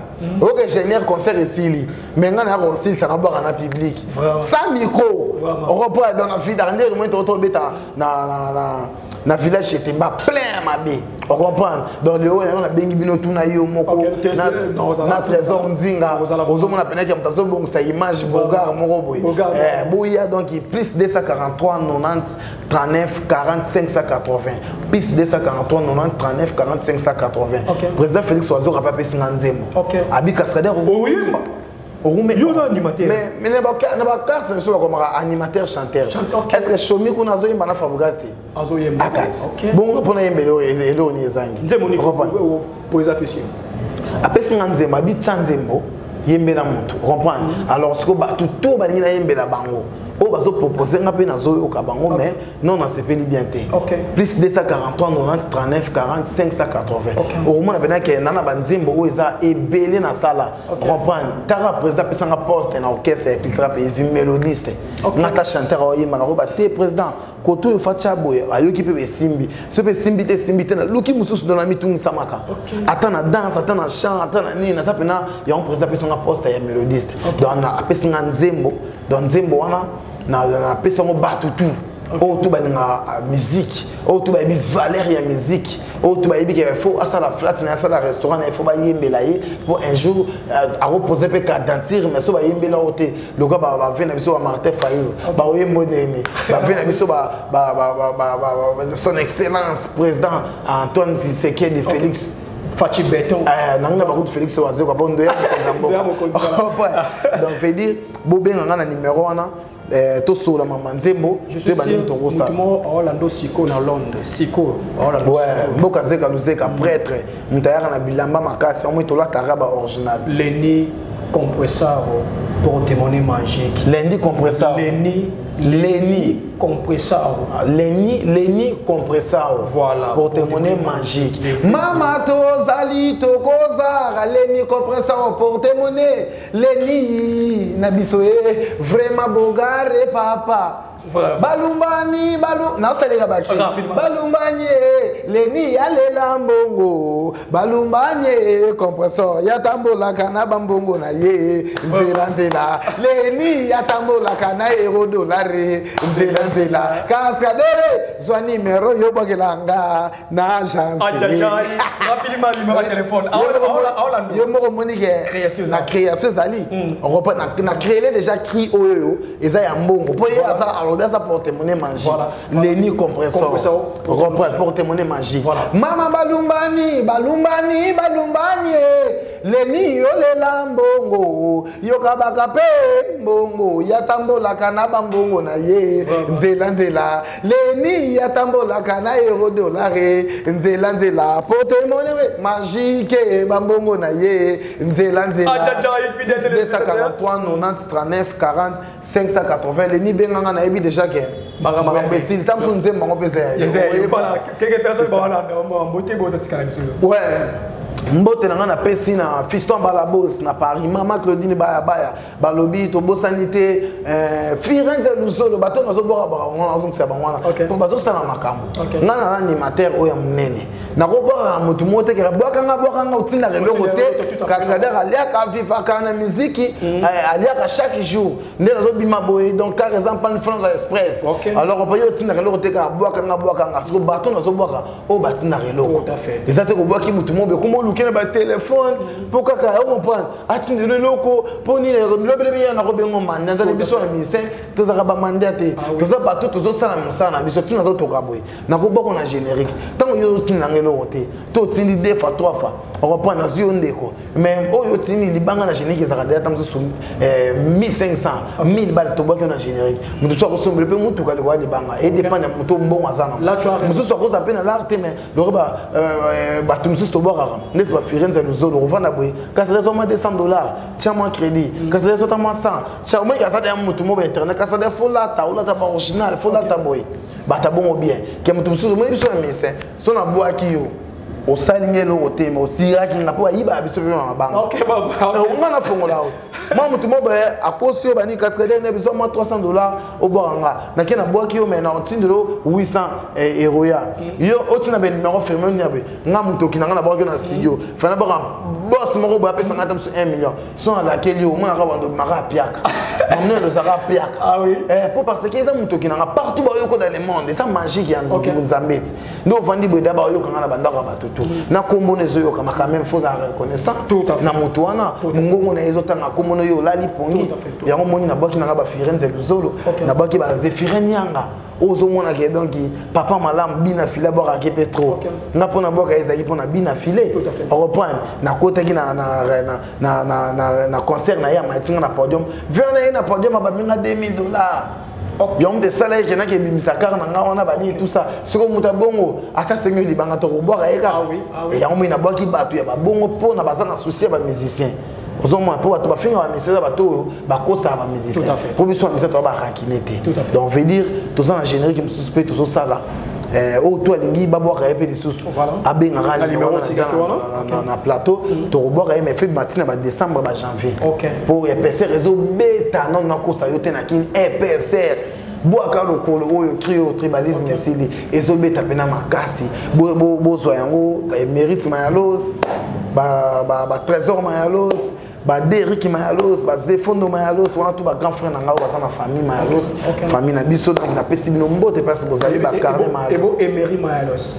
Oke génial concert esili, mais nga nayaka kosilisa nabwaka na public sans micro. Reprend dans la vie nde moi tobeta na village Chetemba plein mabe. On comprend. Donc le oyo nabengi bino tuna yo moko na Trésor Nzinga, ozomona pene ke moto azobongisa image Bogar moko boye boya. Donc plus 243 90 39 40 580, plus 243 90 39 40 580. Président Félix Wazoko apesi nga nzembo abi cascadeur. Oyemba. Yo animateur. Mais na ba carte na biso bakomaka animateur chanteur. Est ce que Chomi kuna azoyemba na Fabregas te? Azoyemba. Akasi bongo mpona yembele oyo eloko ni ezangi. Nzembo ni poeza apesi yo? Apesi nga nzembo, abi tia nzembo, yembela motu, comprendre. Alors sikoyo bato to balingi nayembela bango oyo bazopropose nga mpe nazoyoka bango, mais non, nasepeli bien te. Plus 243 90 39 40 580. Okomona mpena ke na banzembo oyo eza ebele na sala, comprendre. Taka président apesanga poste na orchestre ya Cultura Pays Vie, mélodiste. Nga ta chanteur aoyemba, nakoba te président koto oyo fatia boye, ayoki mpe esimbi. So mpe esimbi te, esimbi te, naluki mosusu. Do na mitungisamaka ata na danse, ata na chant, ata na nini, naza mpena yango. Président apesanga poste ya mélodiste, donc apesinga nzembo. Donc nzembo wana napesi yango bato tu oyo tu balingaka musique, oyo tu bayebi valeur ya musique, oyo tu bayebi ke faut asala flat na ye, asala restaurant na ye, faut bayembela ye po un jour akopose mpe candidature. Mais so bayembela oyo te, lokola bave na biso ba Martin Fayulu baoyembo nini, bave na biso son excellence président Antoine Tshisekedi Félix. Fatshi Béton. Nangi na bakutu Félix Wazekwa mpo ndoya mokonzi ya mboka. Donc veut dire bobenganga na numéro wana, tosola mama nzembo. Toyeba tokosala Orlando siko na Londres siko. Mboka zeka luzeka prêtre, moto ayaka na bilamba makasi omoi tolataka ba original. Leni Compressaro, porte-monnaie magique. Lundi Compressaro. Leni. Leni. Compressaro. Leni, Leni Compressaro. Voilà. Porte-monnaie magique. Mama tozali tokozara Leni Compressaro porte-monnaie. Leni na biso ye vraiment bogare papa. Voilà. Balumbani balu naosaleka baki balumbani e Leni alela mbongo, balumbani e Compressor yatambolaka na bambongo na ye nzela nzela, Leni yatambolaka na euro dolare nzela nzela. Cascadeur, zwa nimero yobwakelanga na agence. Yo moko omoni ke na création ezali na créele déjà cri oyo eza ya mbongo mpo ye aza alobi aza porte-monnaie magique. Leni Compressor reprend porte-monnaie magique. Mama balumbani balumbani balumbani, Leni yolela mbongo, yokabaka mpe mbongo yatambolaka na bambongo na ye nzela nzela, Leni yatambolaka na euro dolare nzela nzela, porte-monnaie magique bambongo na ye nzela nzela. 243 90 39 40 580. Leni benganga, nayebi déjà ke makambo esili. Ta mosusu nzembo yango mpe eza. Ouais. Mbote na ngai napesi na Fiston Balabos na Paris, mama Claudine Bayabaya, balobi tobosani te, Firenze Luzolo, bato nazobwaka bango, nazongisa bango wana mpo bazosala makambo. Ngai na animateur oyo ya monene, nakobwaka motu moko te, kaka bwakanga bwakanga, otindaka eloko te. Cascadeur aliaka, vivaka na miziki, aliaka chaque jour nde nazobima boye. Donc car eza mpani France Express. Alors opo yo otindaka eloko te, kaka bwakanga bwakanga. Siko bato nazobwaka oyo batindaka eloko, eza te kobwaki motu moko bekoma oluke na batelefone mpo kaka ocomprendre atindela eloko mpo nini. Lobelebi ya nakobengo manda nzala biso ya musicien, tozalaka bamanda te, toza bato tozosala mosala na biso. Ntina azotoka boye, nakobwako na générique. Ntango yo otindanga eloko te, to otindi deux fois, trois fois, oreprendre, nazwi yo ndeko. Mais oyo otindi libanga na générique ezalaka deya ntango mosusu 1500, 1000 bale. Tobwaki yo na générique, moto mosusu akosombela mpe motuka likoya libanga, edépendre ya moto mbongo aza na. Mosusu akoza mpe na lar te, mais loko bato mosusu tobwakaka ndesi bafirenze luzolo kovanda boye, kasi ezwa mwa 200 dollars, tia mwa crédit, kasi ezwa ta mwa 100, tia omoki aza deya motu mo bainternet. Kasi ade folata olata baoriginal, folata boye, bato bongo bien ke moto mosusu omoni biso ya mise. So nabwaki yo, osali nge eloko te, me osiraki nga mpo bayibaka biso mpe na mabanga. Nga nafongola o mwa motu mo boye akosi yo bani cascadeur ne biso mwa 300 dollars, obwaka nga, nake nabwaki yo, me na otindelo 800 euro ya yo, otinda be numéro fermé nini boye. Nga motoki na nga nabwaki yo na studio, fa nabwaka boss moko boye apesa nga ata mosu 1 million. So alakeli yo, omonaka bando maka apiaka mamnelo ozalaka apiaka po parce que eza motoki na nga. Partout bayoko dans le monde, eza magique ya Nzambe ti nde ovandi boye da, bayokanga na bandako ya bato to na nkombo na ezoyokama. Quand même faut ozala reconnaissant na moto wana, mongongo na ye ezotanga nkombo na yo, olali pongi yango. Moni nabwaki nanga bafirenze luzolo, nabwaki bazephirin yanga oyo ozomonaka. Donc papa malamu bina file abwakaki mpe trop nga mpo nabwaka, ezalaki mpo na bina file reprendre. Nakotaki na concert na ye, amatinga na podium, vieux na ye na podium abaminga 2000 dollars. Yango moto esala ye kendaki ebimisa kaka na nga wana banini, tout ça. Soki moto abongo ata sengi libanga, tokobwaka ye kaka. Yango moi nabwaki bato ya babongo mpona baza na souci ya bamusicien. Ozomona mpo bato bafinga bamusicien, eza bato oyo bakosaka bamusicien, mpo biso bamusicien toza barankine te. Donc veut dire toza na générique mosusu mpe tozosala oyo to alingi babwaka ye mpe lisusu, abengaka na plateau, tokobwaka ye. Mais fe matina badécembre, bajanvier, mpo épaisseur ezobeta nano. Nakosa yo te, na kini épaisseur bwaka lokolo oyo cri oyo tribalisme esili, ezobeta mpena makasi. Bozwa yango Mérite Mayalos, Batrésor Mayalos, baderik Mayalos, bazefondo Mayalos wana to bagrand frère na ngai oyo baza na famille Mayalos, famille na biso. Donc napesi bino mbote mpasi bozali bacarne Mayalos.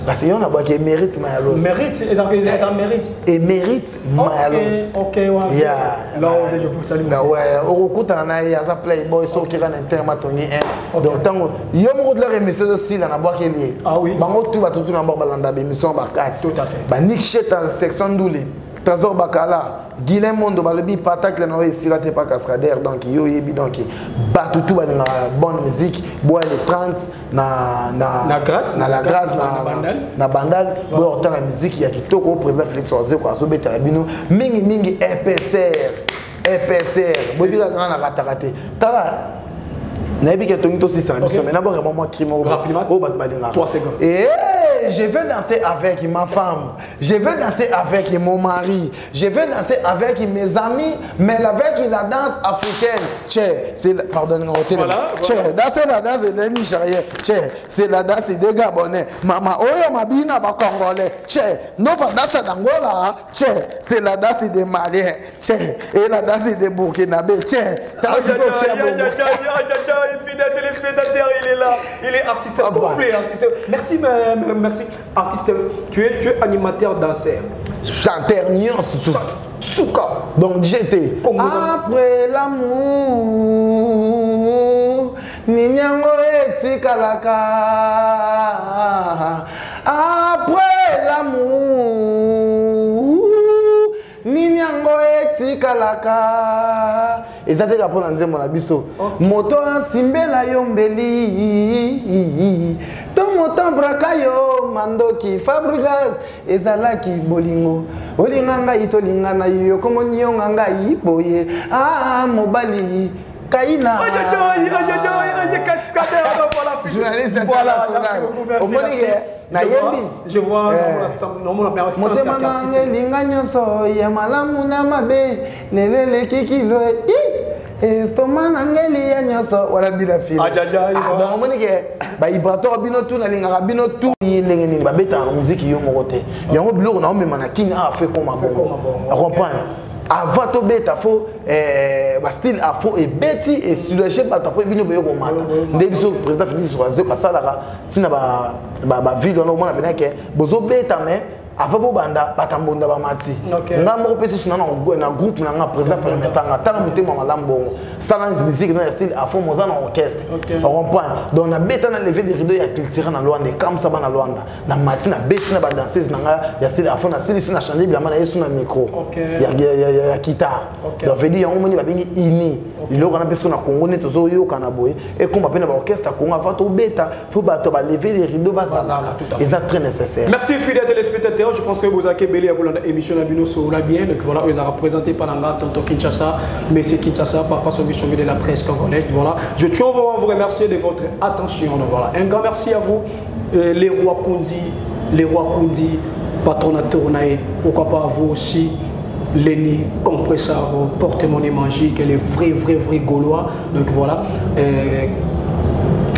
Parce yo nabwaki Émérite Mayalos. Mérite, eza Mérite. Émérite Mayalos. Okokutana na ye, aza playboy. So okeka na inter matongi 1, donc ntango yo moko tulaka émission ezosila, nabwakeli ye. Bango tu bato tu na bango balanda baémission bakasi, banik Sheta, section ndule, Trésor Bakala, Guilain Mondo, balobi patacle na oyo esila te pa cascadeur. Donc yo oyebi, donc bato tu balingaka bonne musique, boya le 30 na na grâce. Na la grâce na Bandal, boya kotala musique ya kitoko oyo président Félix Wazekwa azobetela bino mingimingi. Epsr, epsr, boyebi kaka nga nakataka te. Tala, nayebi ke tongi tosisa na biso, mais nabwaka mwa cri moko oyo bato balingaka. Et je vais danser avec ma femme, je vais danser avec mon mari, je vais danser avec mes amis, mais avec la danse africaine. Tchè, c'est pardon, voilà. Tchè, danser la danse des Nigériens. Tchè, c'est la danse des Gabonais. Mama, oyo mabina ba Congolais. Tchè, nova danse d'Angola. Tchè, c'est la danse des Maliens. Tchè, et la danse des Burkinabés. Tchè, Fidèle téléspectateur, il est là. Il est artiste complet, artiste. Merci, merci. Artiste, tu es animateur, danseur. Chanteur, nyonso. Suka. Donc j'étais après l'amour, nini yango etikalaka après l'amour, nini yango etikalaka? Eza te kaka mpo na nzembo na biso. Moto asimbela yo mbeli to moto abraka yo mandoki, Fabrigas, ezalaki bolingo. Olinga ngai, tolinga na yo, komoni yonga ngai boye. Ah, mobali. Kaina journaliste international omoni ke nayembi je vois motema nanga elinga nyonso ya malamu na mabe lelo eleki kilo estoma na ngai eliya nyonso wana bina fili donc omoni ke baibrator bino tu nalingaka bino tu ye ndenge nini babetaka miziki yo moko te yango biloko na omema na kini awa fo ekoma bongo comprendre avant tobeta fo eh, bastyle afro ebeti esoulage bato apres bino boye komata nde biso président félix wazeko asalaka ntina baville wana omona pena ke bozobeta mais avant bobanda bato ya mbonda bamati nga moko mpe susu na na groupe na nga président permettant nga tala motema malamu bongo sala musique na ya style afro moza na orchestre ocomprendre donc nabeta na lever de rideau ya culture na lwanda ekamwisa bana lwanda na mati nabeti na badanseuse na nga ya style afro nasilisi na change bilamba na ye su na micro ya guitare donc vedi yango moni babengi ini eloko wana mpe soki na congo nde tozoyokana boye ekoma mpe na baorchestre ya congo avant tobeta faut bato balever les rideaux bazalaka eza très nécessaire. Merci fidèles téléspectateurs, je pense que vous avez ebele ya kolanda émission na bino solola bien. Donc voilà, oyo ezalaka présenté par nanga tonton Kinshasa, monsieur Kinshasa, papa Songi Songi de la presse congolaise. Voilà, je tiens vraiment à vous remercier de votre attention. Donc voilà, un grand merci à vous, les rois Kundi, les rois Kundi, patron na tournae, pourquoi pas à vous aussi. Lenny Compressaro, porte-monnaie magique, les vrais, vrais, vrais Gaulois. Donc voilà,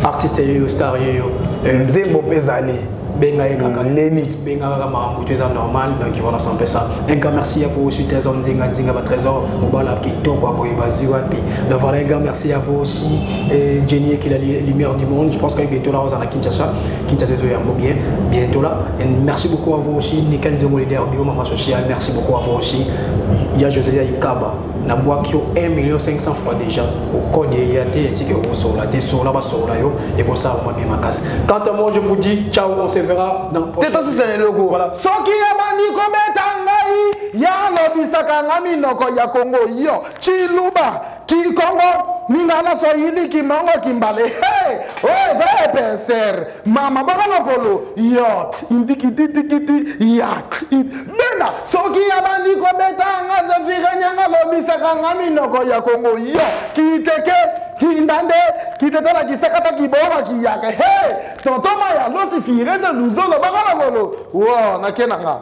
artiste yeyo, star yeyo. Nzembo mpe ezali benga ye kaka Leni benga kaka makambo to eza normal. Donc voilà, c'est un peu ça. Un grand merci à vous aussi, Trésor Nzinga Nzinga, ba Trésor mobala kitoko boye bazwi wapi. Donc voilà, un grand merci à vous aussi, et Jenny qui est la lumière du monde. Je pense que bientôt là on a Kinshasa, Kinshasa ezo yambo bien bientôt là. Et merci beaucoup à vous aussi, Nickel Nzongo, leader bio mama social. Merci beaucoup à vous aussi, il y a José Ikaba nabwaki yo 1 million 500 fois déjà okode eya te esika okosola te sola basola yo ekosala mwa bien makasi. Quant à moi, je vous dis ciao, on se verra dans te tosisa eloko. Voilà. Soki abandi kobeta ngai, yalobisaka nga minoko ya Kongo, yo Chiluba, Kikongo, Lingala, Swahili, Kimongo, Kimbale. Hey! Oyo eza épaisseur mama baka lokolo yo indikititikiti ya bena. Soki abandi kobeta nga, Zefire Nyanga alobisaka nga minoko ya Kongo, yo kiteke, kindande, kitetela, kisakata, kiboma, kiyaka. Hey, tonton Maya losi firete luzolo baka lokolo wo nake na nga.